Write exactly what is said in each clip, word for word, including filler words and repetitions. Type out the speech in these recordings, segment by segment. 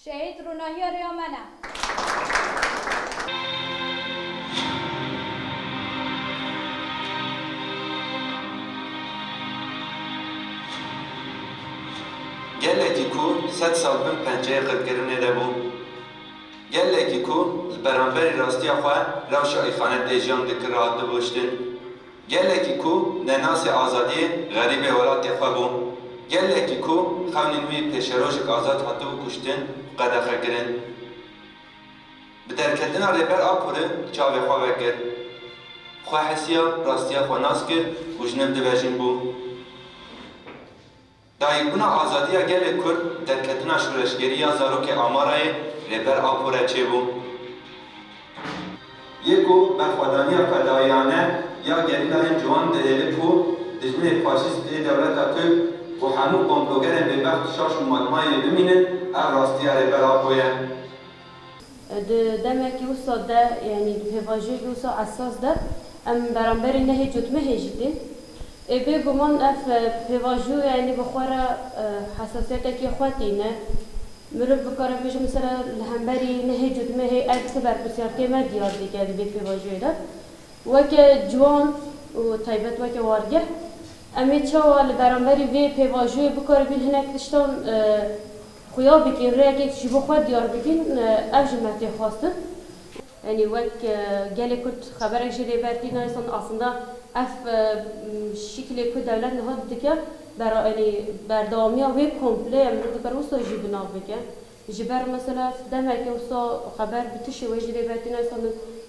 Şehîd rûnahiya rêya me ne. Gelekî ku sed sal bin penceyê qirkirinê de bû. Gelekî ku li beramberî rastiya xwe rewşa îxanetê jiyan dikir hatibû hiştin. Gelekî ku ne nasê azadiyê xerîbê welatê xwe bû. Gelekî ku xewnên wî pêşerojek azad hatibû kuştin û qedexekirin. Bi derketina Rêber Apo re çavê xwe vekir. Xwe hisiya, rastiya xwe nas kir û ji nû dibejin bû. Dayikbûna azadiya gelê Kurd derketina şoreşgerî ya zarokê Amarayê Rêber Apo re çêbû. Yê ku berxwedaniya fedayiyane ya gerîlayên ciwan dihêlin ku dijminê faşîst ê dewleta Tirk û hemû komplogerên bêbext şaş û matmayê bimînin, ev rastiya Rêber Apo ye. Di demeke wisa de, yanî di pêvajoyeke wisa esas de em beramberî nehê cotmehê jî tên. Ê bêguman ev pêvajo yanî bi xwe re hesasiyetekê xwe tîne. Mirov bikare bêje mesela li hemberî nehê cotmehê ev ti berpirsiyartiyê me diyar dike di vê pêvajoyê de. Weke ciwan û taybet weke wargeh, em ê çawa li beramberî vê pêvajoyê bikaribîn hinek tiştan xuya bikîn, rêyekê ji bo xwe diyar bikîn, ev ji me tê xwestin. Yanî wek gelê Kurd xeberek jê lê ber tîne, aslında ev şiklê ku dewlet niha dike, yanî berdewamiya wê komplê em mirov dikare wisa jî bi nav bike. Ji ber mesela demeke wisa xeber bi tişê wê jî lê ber tîne,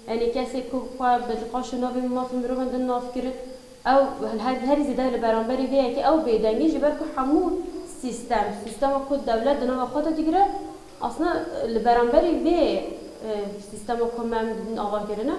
yanî kesê ku xwe bi qaşo navê mafê mirovan din nav kirin, ew her herî zêde li beramberî vê yekê ew bêdeng e, ji ber ku hemû sîstem, sîstema ku dewlet di nava xwe de digire, aslında li beramberî vê sîstema ku me em didin ava kirine.